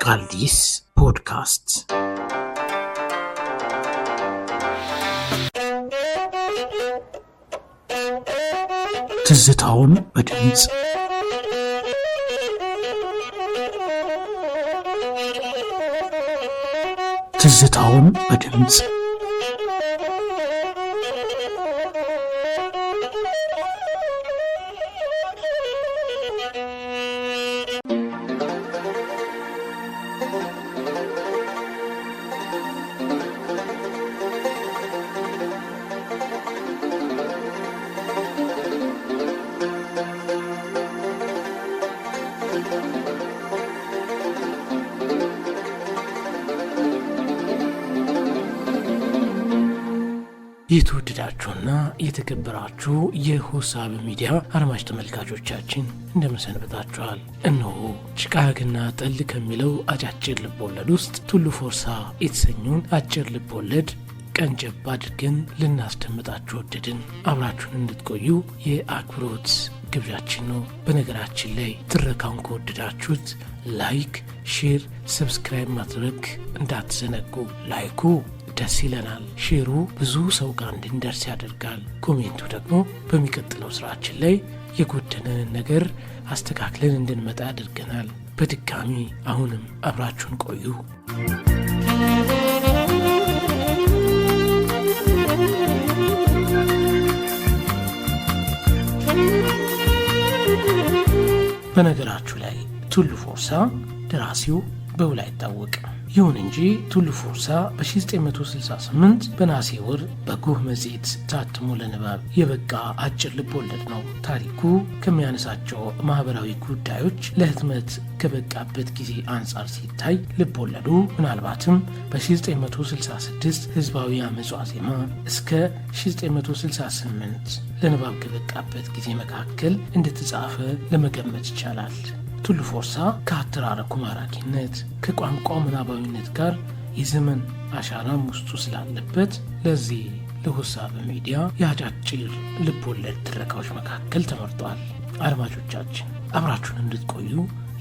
ቃልዲስ ፖድካስት። ትዝታውን በድምፅ፣ ትዝታውን በድምፅ። የተወደዳችሁና የተከበራችሁ የሆሳብ ሚዲያ አድማጭ ተመልካቾቻችን፣ እንደምን ሰንብታችኋል? እነሆ ጭጋግና ጠል ከሚለው አጫጭር ልቦለድ ውስጥ ቱሉ ፎርሳ የተሰኘውን አጭር ልቦለድ ቀንጨብ አድርገን ልናስደምጣችሁ ወደድን። አብራችሁን እንድትቆዩ የአክብሮት ግብዣችን ነው። በነገራችን ላይ ትረካውን ከወደዳችሁት like፣ share፣ subscribe ማድረግ እንዳትዘነጉ። Like ኡ ደስ ይለናል፣ share ኡ ብዙ ሰው ጋር እንድንደርስ ያደርጋል። Comment ኡ ደግሞ በሚቀጥለው ስራችን ላይ የጎደለንን ነገር አስተካክለን እንድንመጣ ያደርገናል። በድጋሚ አሁንም አብራችሁን ቆዩ። በነገራችሁ ላይ ቱሉ ፎርሳ ደራሲው በውል አይታወቅም። ይሁን እንጂ ቱሉ ፎርሳ በ1968 በነሐሴ ወር በጎህ መጽሔት ታትሞ ለንባብ የበቃ አጭር ልቦለድ ነው። ታሪኩ ከሚያነሳቸው ማህበራዊ ጉዳዮች ለህትመት ከበቃበት ጊዜ አንጻር ሲታይ ልቦለዱ ምናልባትም በ1966 ህዝባዊ አመፅ ዋዜማ እስከ 1968 ለንባብ ከበቃበት ጊዜ መካከል እንደተጻፈ ለመገመት ይቻላል። ቱሉ ፎርሳ ከአተራረኩ ማራኪነት፣ ከቋንቋው ምናባዊነት ጋር የዘመን አሻራም ውስጡ ስላለበት ለዚህ ለሆሳብ ሚዲያ የአጫጭር ልቦለድ ትረካዎች መካከል ተመርጧል። አድማጮቻችን፣ አብራችሁን እንድትቆዩ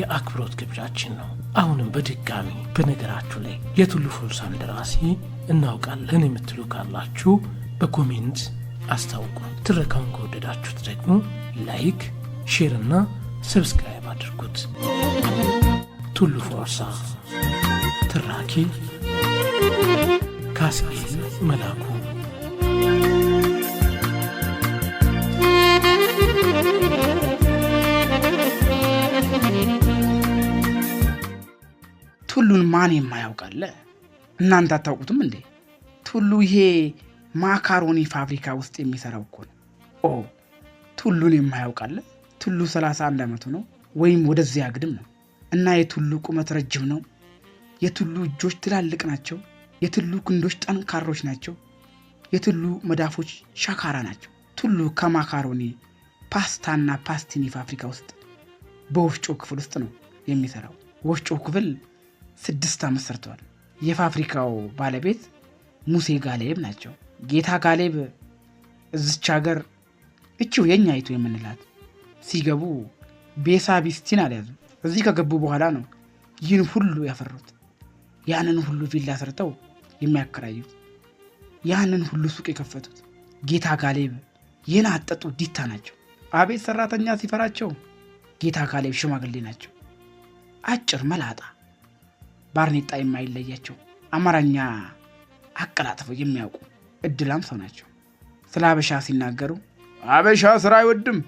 የአክብሮት ግብዣችን ነው። አሁንም በድጋሚ በነገራችሁ ላይ የቱሉ ፎርሳን ደራሲ እናውቃለን የምትሉ ካላችሁ በ comment አስታውቁ። ትረካውን ከወደዳችሁት ደግሞ like፣ share እና subscribe አድርጉት። ቱሉ ፎርሳ፣ ትራኪ ካስጌል መላኩ። ቱሉን ማን የማያውቅ አለ? እናንተ አታውቁትም እንዴ? ቱሉ ይሄ ማካሮኒ ፋብሪካ ውስጥ የሚሰራው እኮ ነው። ኦ፣ ቱሉን የማያውቅ አለ? ቱሉ 31 ዓመቱ ነው ወይም ወደዚያ ግድም ነው። እና የቱሉ ቁመት ረጅም ነው። የቱሉ እጆች ትላልቅ ናቸው። የቱሉ ክንዶች ጠንካሮች ናቸው። የቱሉ መዳፎች ሻካራ ናቸው። ቱሉ ከማካሮኒ ፓስታና ፓስቲኒ ፋብሪካ ውስጥ በወፍጮ ክፍል ውስጥ ነው የሚሰራው። ወፍጮ ክፍል 6 ዓመት ሰርተዋል። የፋብሪካው ባለቤት ሙሴ ጋሌብ ናቸው። ጌታ ጋሌብ እዚች ሀገር እቺው የኛይቱ የምንላት ሲገቡ ቤሳቢስቲን አልያዙም። እዚህ ከገቡ በኋላ ነው ይህን ሁሉ ያፈሩት። ያንን ሁሉ ቪላ ሰርተው የሚያከራዩት፣ ያንን ሁሉ ሱቅ የከፈቱት ጌታ ጋሌብ የናጠጡ ዲታ ናቸው። አቤት ሰራተኛ ሲፈራቸው! ጌታ ጋሌብ ሽማግሌ ናቸው። አጭር መላጣ፣ ባርኔጣ የማይለያቸው፣ አማርኛ አቀላጥፈው የሚያውቁ እድላም ሰው ናቸው። ስለ አበሻ ሲናገሩ አበሻ ስራ አይወድም፣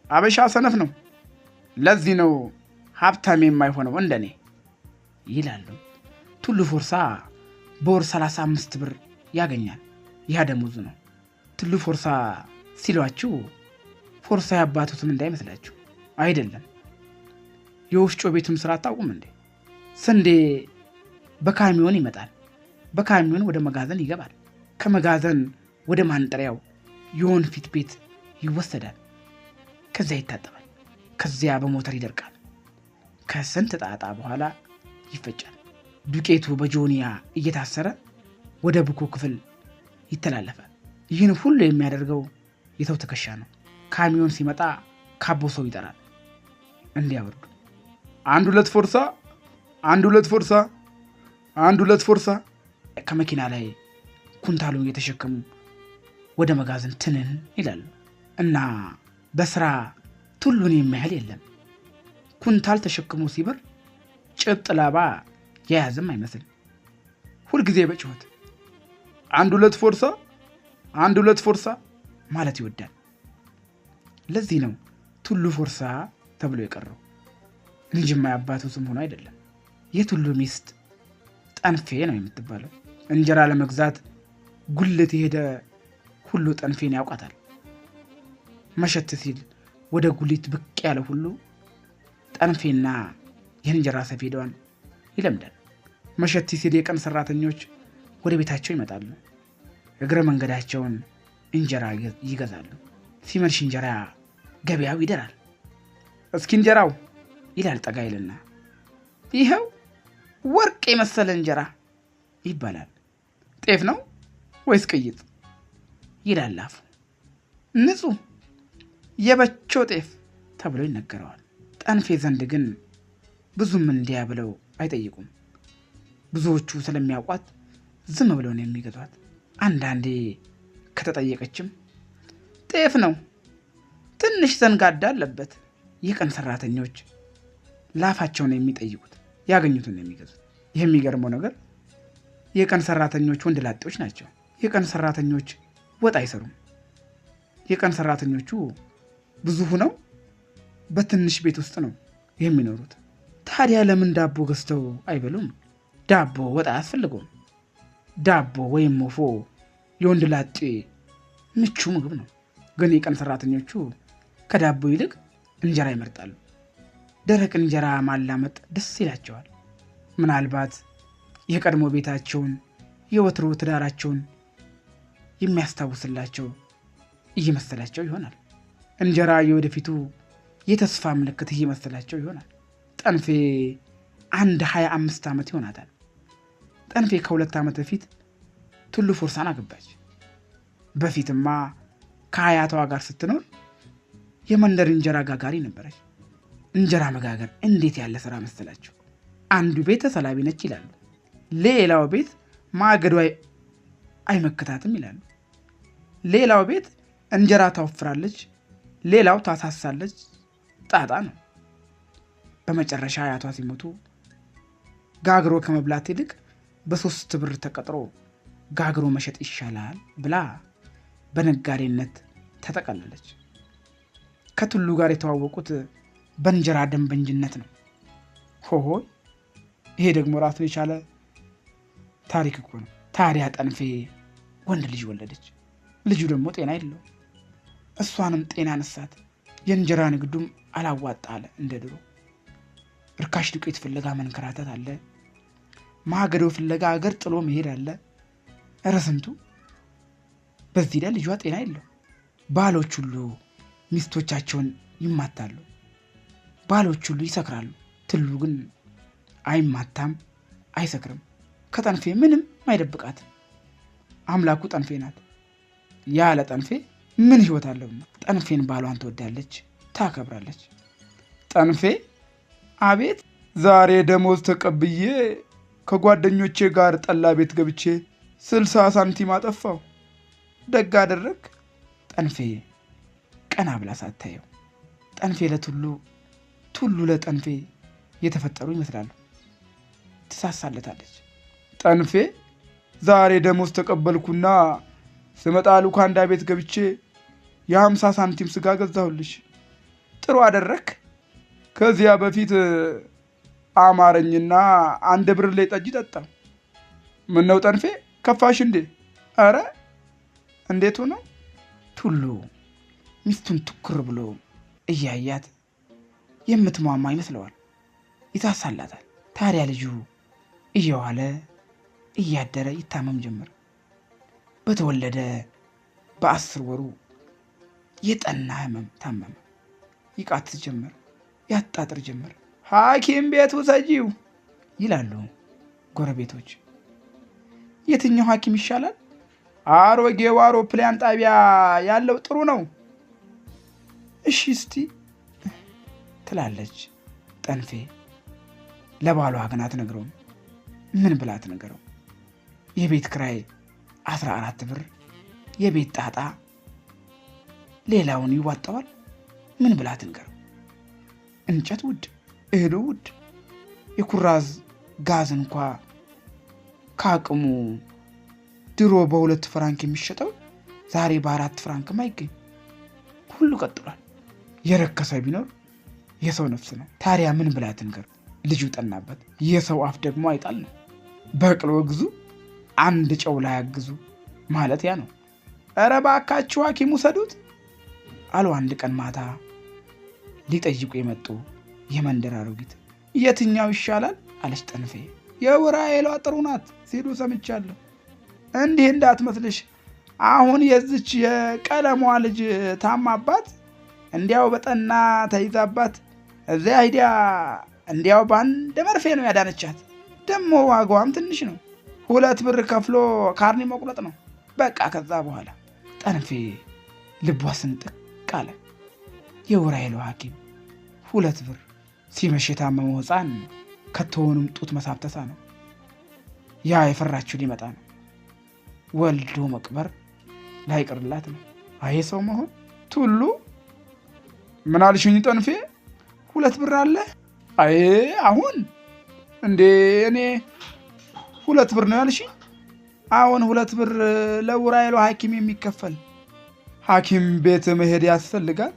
አበሻ ሰነፍ ነው፣ ለዚህ ነው ሀብታም የማይሆነው እንደኔ ይላሉ። ቱሉ ፎርሳ በወር 35 ብር ያገኛል። ያ ደሞዙ ነው። ቱሉ ፎርሳ ሲሏችሁ ፎርሳ ያባቱ ስም እንዳይመስላችሁ፣ አይደለም። የወፍጮ ቤቱን ስራ አታውቁም እንዴ? ስንዴ በካሚዮን ይመጣል። በካሚዮን ወደ መጋዘን ይገባል። ከመጋዘን ወደ ማንጠሪያው የወንፊት ቤት ይወሰዳል። ከዚያ ይታጠባል። ከዚያ በሞተር ይደርቃል። ከስንት ጣጣ በኋላ ይፈጫል። ዱቄቱ በጆንያ እየታሰረ ወደ ቡኮ ክፍል ይተላለፋል። ይህን ሁሉ የሚያደርገው የሰው ትከሻ ነው። ካሚዮን ሲመጣ ካቦ ሰው ይጠራል እንዲያወርዱ። አንድ ሁለት ፎርሳ፣ አንድ ሁለት ፎርሳ፣ አንድ ሁለት ፎርሳ ከመኪና ላይ ኩንታሉን እየተሸከሙ ወደ መጋዘን ትንን ይላሉ። እና በስራ ቱሉን የሚያህል የለም። ኩንታል ተሸክሞ ሲበር ጭብጥ ላባ የያዘም አይመስል። ሁልጊዜ በጩኸት አንድ ሁለት ፎርሳ፣ አንድ ሁለት ፎርሳ ማለት ይወዳል። ለዚህ ነው ቱሉ ፎርሳ ተብሎ የቀረው እንጂማ የአባቱ ስም ሆኖ አይደለም። የቱሉ ሚስት ጠንፌ ነው የምትባለው። እንጀራ ለመግዛት ጉልት የሄደ ሁሉ ጠንፌን ያውቃታል። መሸት ሲል ወደ ጉሊት ብቅ ያለ ሁሉ ጠንፌና የእንጀራ ሰፌዷን ይለምዳል። መሸት ሲል የቀን ሰራተኞች ወደ ቤታቸው ይመጣሉ። እግረ መንገዳቸውን እንጀራ ይገዛሉ። ሲመሽ እንጀራ ገበያው ይደራል። እስኪ እንጀራው ይላል ጠጋ ይልና፣ ይኸው ወርቅ የመሰለ እንጀራ ይባላል። ጤፍ ነው ወይስ ቅይጥ ይላል አፉ። ንጹህ የበቾ ጤፍ ተብሎ ይነገረዋል። ጠንፌ ዘንድ ግን ብዙም እንዲያ ብለው አይጠይቁም። ብዙዎቹ ስለሚያውቋት ዝም ብለው ነው የሚገዟት። አንዳንዴ ከተጠየቀችም ጤፍ ነው፣ ትንሽ ዘንጋዳ አለበት። የቀን ሰራተኞች ላፋቸው ነው የሚጠይቁት፣ ያገኙትን ነው የሚገዙት። ይህ የሚገርመው ነገር የቀን ሰራተኞች ወንድ ላጤዎች ናቸው። የቀን ሰራተኞች ወጥ አይሰሩም። የቀን ሰራተኞቹ ብዙ ሁነው በትንሽ ቤት ውስጥ ነው የሚኖሩት። ታዲያ ለምን ዳቦ ገዝተው አይበሉም? ዳቦ ወጥ አያስፈልገውም። ዳቦ ወይም ሞፎ የወንድ ላጤ ምቹ ምግብ ነው። ግን የቀን ሰራተኞቹ ከዳቦ ይልቅ እንጀራ ይመርጣሉ። ደረቅ እንጀራ ማላመጥ ደስ ይላቸዋል። ምናልባት የቀድሞ ቤታቸውን የወትሮ ትዳራቸውን የሚያስታውስላቸው እየመሰላቸው ይሆናል። እንጀራ የወደፊቱ የተስፋ ምልክት እየመሰላቸው ይሆናል። ጠንፌ አንድ 25 ዓመት ይሆናታል። ጠንፌ ከ2 ዓመት በፊት ቱሉ ፎርሳን አገባች። በፊትማ ከአያቷ ጋር ስትኖር የመንደር እንጀራ ጋጋሪ ነበረች። እንጀራ መጋገር እንዴት ያለ ስራ መሰላችሁ! አንዱ ቤት ተሰላቢ ነች ይላሉ፣ ሌላው ቤት ማገዶ አይመክታትም ይላሉ። ሌላው ቤት እንጀራ ታወፍራለች፣ ሌላው ታሳሳለች። ጣጣ ነው። በመጨረሻ አያቷ ሲሞቱ ጋግሮ ከመብላት ይልቅ በ3 ብር ተቀጥሮ ጋግሮ መሸጥ ይሻላል ብላ በነጋዴነት ተጠቀለለች። ከቱሉ ጋር የተዋወቁት በእንጀራ ደንበኝነት ነው። ሆሆ ይሄ ደግሞ ራሱን የቻለ ታሪክ እኮ ነው። ታዲያ ጠንፌ ወንድ ልጅ ወለደች። ልጁ ደግሞ ጤና የለውም። እሷንም ጤና ነሳት። የእንጀራ ንግዱም አላዋጣ አለ እንደ ድሮ። እርካሽ ዱቄት ፍለጋ መንከራተት አለ። ማገዶ ፍለጋ አገር ጥሎ መሄድ አለ። ኧረ ስንቱ! በዚህ ላይ ልጇ ጤና የለው። ባሎች ሁሉ ሚስቶቻቸውን ይማታሉ። ባሎች ሁሉ ይሰክራሉ። ቱሉ ግን አይማታም፣ አይሰክርም። ከጠንፌ ምንም አይደብቃት። አምላኩ ጠንፌ ናት። ያለ ጠንፌ ምን ህይወት አለውና? ጠንፌን ባሏን ትወዳለች፣ ታከብራለች። ጠንፌ አቤት ዛሬ ደሞዝ ተቀብዬ ከጓደኞቼ ጋር ጠላ ቤት ገብቼ 60 ሳንቲም አጠፋሁ። ደግ አደረግ። ጠንፌ ቀና ብላ ሳታየው ጠንፌ ለቱሉ ቱሉ ለጠንፌ የተፈጠሩ ይመስላሉ። ትሳሳለታለች። ጠንፌ ዛሬ ደሞዝ ተቀበልኩና ስመጣ ሉካንዳ ቤት ገብቼ የ50 ሳንቲም ስጋ ገዛሁልሽ። ጥሩ አደረክ። ከዚያ በፊት አማረኝና አንድ ብርሌ ጠጅ ጠጣሁ። ምነው ጠንፌ ከፋሽ እንዴ? ኧረ እንዴት ሆኖ? ቱሉ ሚስቱን ትኩር ብሎ እያያት የምትሟሟ ይመስለዋል። ይሳሳላታል። ታዲያ ልጁ እየዋለ እያደረ ይታመም ጀመር። በተወለደ በ10 ወሩ የጠና ህመም ታመመ። ይቃትት ጀመር፣ ያጣጥር ጀመር። ሐኪም ቤት ውሰጂው ይላሉ ጎረቤቶች። የትኛው ሐኪም ይሻላል? አሮጌው አውሮፕላን ጣቢያ ያለው ጥሩ ነው። እሺ እስቲ ትላለች ጠንፌ። ለባሏ ግን አትነግረውም። ምን ብላ ትነግረው? የቤት ክራይ 14 ብር፣ የቤት ጣጣ ሌላውን ይዋጣዋል። ምን ብላ ትንገረው? እንጨት ውድ፣ እህሉ ውድ፣ የኩራዝ ጋዝ እንኳ ከአቅሙ ድሮ በ2 ፍራንክ የሚሸጠው ዛሬ በ4 ፍራንክም አይገኝ። ሁሉ ቀጥሏል። የረከሰ ቢኖር የሰው ነፍስ ነው። ታዲያ ምን ብላ ትንገር? ልጁ ጠናበት። የሰው አፍ ደግሞ አይጣል ነው። በቅሎ ግዙ አንድ ጨው ላይ አግዙ ማለት ያ ነው። ኧረ እባካችሁ ሐኪም ውሰዱት አሉ አንድ ቀን ማታ ሊጠይቁ የመጡ የመንደር አሮጊት። የትኛው ይሻላል አለች ጠንፌ። የውራኤሏ ጥሩ ናት ሲሉ ሰምቻለሁ። እንዲህ እንዳትመስልሽ፣ አሁን የዚች የቀለሟ ልጅ ታማባት እንዲያው በጠና ተይዛባት እዚያ ሂዳ እንዲያው በአንድ መርፌ ነው ያዳነቻት። ደሞ ዋጋዋም ትንሽ ነው፣ 2 ብር ከፍሎ ካርኒ መቁረጥ ነው በቃ። ከዛ በኋላ ጠንፌ ልቧ ስንጥቅ አለ። የውራኤሉ ሐኪም 2 ብር። ሲመሽ የታመመው ሕፃን ከቶውንም ጡት መሳብ ተሳነው። ያ የፈራችው ሊመጣ ነው። ወልዶ መቅበር ላይቀርላት ነው። አይ ሰው መሆን። ቱሉ ምን አልሽኝ ጠንፌ? 2 ብር አለ? አይ አሁን እንዴ እኔ 2 ብር ነው ያልሽኝ? አሁን 2 ብር ለውራኤሉ ሐኪም የሚከፈል። ሐኪም ቤት መሄድ ያስፈልጋል?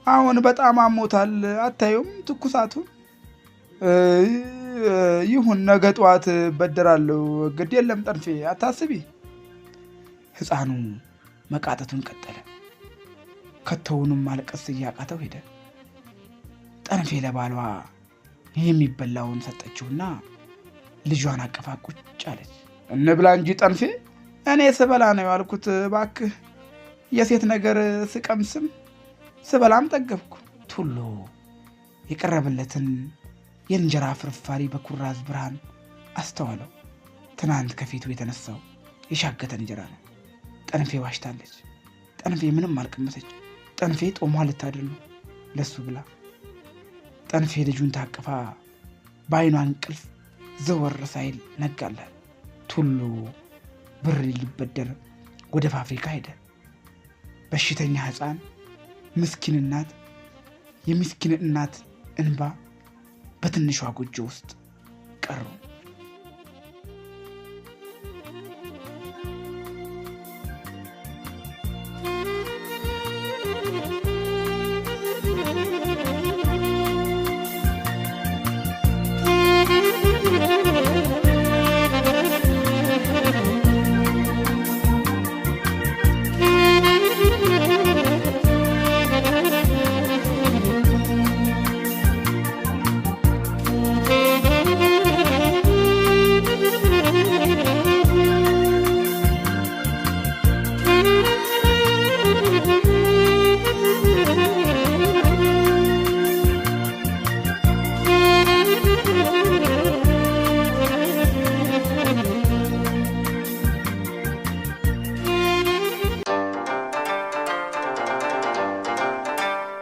አሁን በጣም አሞታል፣ አታዩም ትኩሳቱን? ይሁን ነገ ጠዋት እበደራለሁ። ግድ የለም ጠንፌ አታስቢ። ሕፃኑ መቃጠቱን ቀጠለ። ከተውንም ማልቀስ እያቃተው ሄደ። ጠንፌ ለባሏ የሚበላውን ሰጠችውና ልጇን አቅፋ ቁጭ አለች። እንብላ እንጂ ጠንፌ። እኔ ስበላ ነው ያልኩት፣ እባክህ የሴት ነገር ስቀምስም ስበላም ጠገብኩ። ቱሉ የቀረበለትን የእንጀራ ፍርፋሪ በኩራዝ ብርሃን አስተዋለው። ትናንት ከፊቱ የተነሳው የሻገተ እንጀራ ነው። ጠንፌ ዋሽታለች። ጠንፌ ምንም አልቀመሰች። ጠንፌ ጦሟ ልታድር ነው ለሱ ብላ። ጠንፌ ልጁን ታቅፋ በአይኗ እንቅልፍ ዘወር ሳይል ነጋላት። ቱሉ ብር ሊበደር ወደ ፋብሪካ ሄደ። በሽተኛ ሕፃን፣ ምስኪን እናት፣ የምስኪን እናት እንባ በትንሿ ጎጆ ውስጥ ቀሩ።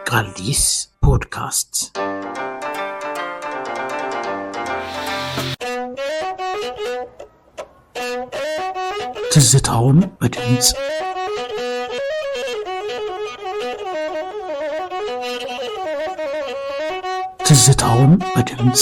ቃልዲስ ፖድካስት ትዝታውን በድምጽ ትዝታውን በድምጽ